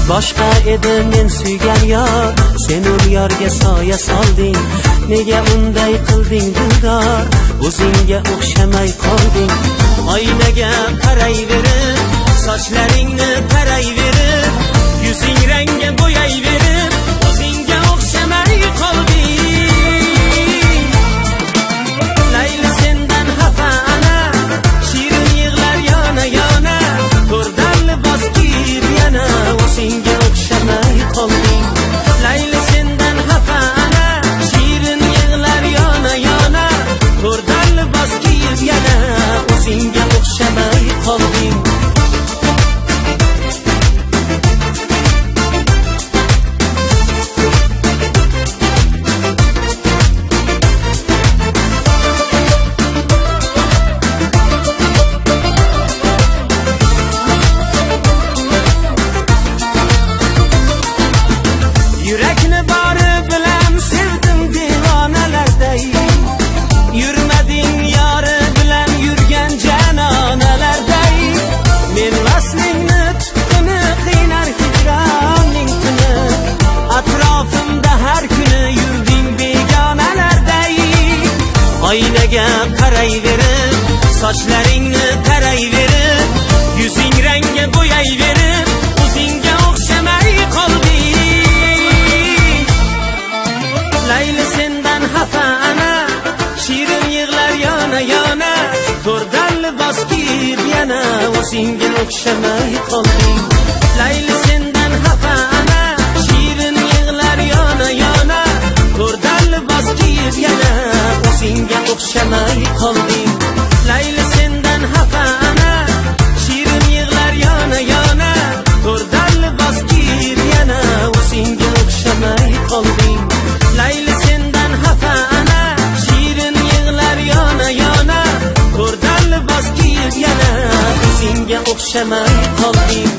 Boshqa edi men suygan yor, sen u yorga soya solding. Nega unday qilding dildor, o'zingga o'xshamay qolding. Oynaga qarayverib, sochlaringni tarayverib, yuzing rangga bo'yayverib, o'zingga o'xshamay qolding. Layli sendan xafa ana, shirin yig'lar yona yona, to'rdan libos kiyib yana o'zingga o'xshamay qolding. Layli sendan xafa ana, shirin yig'lar yona yona, to'rdan libos kiyib yana o'zingga o'xshamay qolding. Yurakni bori bilan sevdim devonalarday, yurmading yori bilan yurgan janonalarday. Men vaslingni tutqini qiynar hijronning tuni, atrofimda har kuni yurding begonalarday. Oynaga qarayverib, sochlaringni tarayverib, yuzing rangga bo'yayverib, o'zingga o'xshamay qolding. Layli sendan xafa ana, shirin yig'lar yona yona, to'rdan libos kiyib yana o'zingga o'xshamay qolding. Layli sendan xafa ana, shirin yig'lar yona yona, to'rdan libos kiyib yana o'zingga o'xshamay qolding. Layli sendan xafa ana, shirin yig'lar yona yona, to'rdan libos kiyib yana o'zingga o'xshamay qolding. Layli sendan xafa ana, shirin yig'lar yona yona, to'rdan libos kiyib yana o'zingga o'xshamay qolding.